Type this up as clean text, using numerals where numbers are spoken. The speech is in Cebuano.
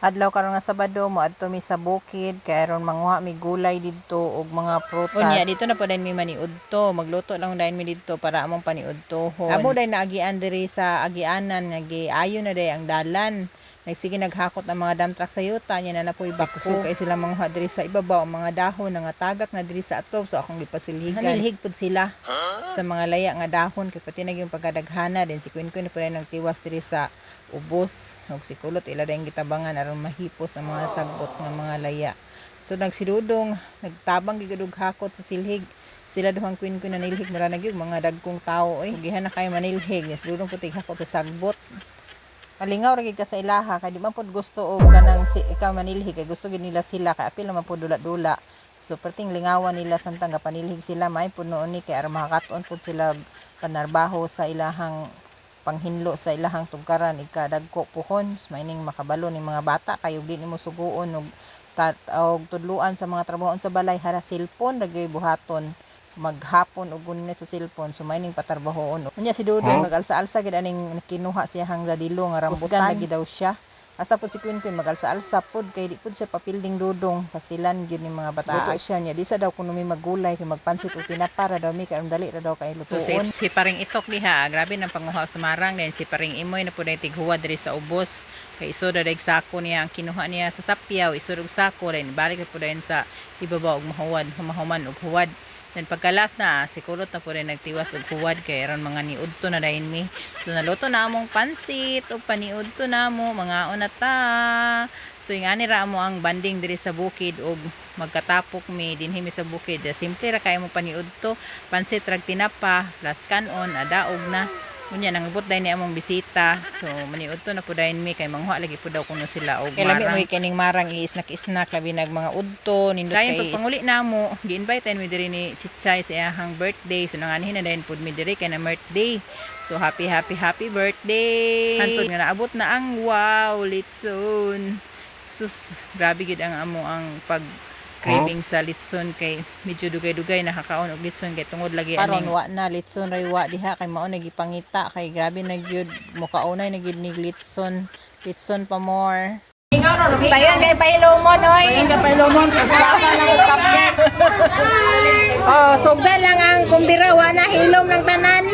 Adlaw karon nga Sabado, moadto mi sa bukid kay aron manguha mi gulay didto og mga prutas. Unya dito na po dayon mi maniudto, magluto lang dayon mi didto para among paniudtohon. Amo dayon naagian diri sa agianan nga giayo na day ang dalan. Nagsige naghakot ang mga dump truck sa yuta nya na napoy bako kay sila manguha diri sa ibabaw ang mga dahon nga tagak na diri sa atop, so akong gipasilhigan. Hanilhig pud sila sa mga laya nga dahon kay pati na yung pagkadaghana din. Si Queen Queen na pud nang tiwas diri sa ubos ug si Kulot ila dayong gitabangan aron mahipos ang mga sagbot nga mga laya. So nagsidudong nagtabang gid og hakot sa silhig. Sila duhang Queen Queen nanilhig, mura na gyud mga dagkong tawo oy. Gihan na kay manilhig ni sidudong putig hakot sa sagbot. Malingaw ra gid ka sa ilaha kay di man pud gusto og kanang si ikaw manilhig, kay gusto gid nila sila kay apil naman pud dula-dula. So perting lingawan nila samtang gapanilhig sila. May pud noon ni kay aron makakaton pud sila panarbaho sa ilahang panghinlo sa ilahang tugkaran ikadagko puhon. Maining makabalo ni mga bata kay ug di nimo suguon og og tudluan sa mga trabahoon sa balay, hara cellphone ra gyud buhaton maghapon og gunit sa cellphone. So maining patarbahoon. Unya si Dudong magalsa-alsa gid aning kinuha siya hang dadilo nga rambutan lagi daw siya. Hasta pud si Queen Queen magalsa-alsa pud kay di pud siya papilding Dudong, pastilan gyud ni mga bata. Luto siya niya, di sa daw kuno mi maggulay kay magpansit o tinapa ra daw mi kay dali ra daw kay lutuon. So, si paring itok diha, grabe nang panguha sa marang. Then si paring imoy na pud ay tighuwa diri sa ubos kay isod ra dag sako niya ang kinuha niya sa sapyaw, isod og sako, then balik ra pud dayon sa ibabaw og mahuwad, humahuman og huwad. Then pagkalas na, si Kulot na po rin nagtiwas og huwad kay aron mga niudto na dayon mi. So naluto na among pansit og paniudto na mo, mga na ta. So ingani ra mo ang banding diri sa bukid og magkatapok mi dinhi mi sa bukid. Simple ra kay mo paniudto, pansit rag tinapa plus kanon, adaog na. Unya nangabot dayon ni among bisita. So maniudto na po dayon mi kay manguha lagi po daw kuno sila og marang. Kay lami mo kining marang i-snack-snack labi nag mga udto nindot kay pagpanguli namo, gi-invite mi diri ni Chichay sa iyahang birthday. So nanganhin na dayon pud mi diri kay na birthday. So happy, happy, happy birthday. Hantod nga naabot na ang wow, litson. Sus, grabe gid ang amo ang pag craving sa litson kay medyo dugay-dugay nakakaon og litson kay tungod lagi Karon aning wa na litson ray wa diha kay mao na gipangita kay grabe na gyud mukaunay na gyud ni litson, litson pa more. Sayon kay pailomon oy. Sayon kay pailomon, pasaka lang og cupcake. Oh, sugda lang ang kumbira, wa na hilom ng tanan.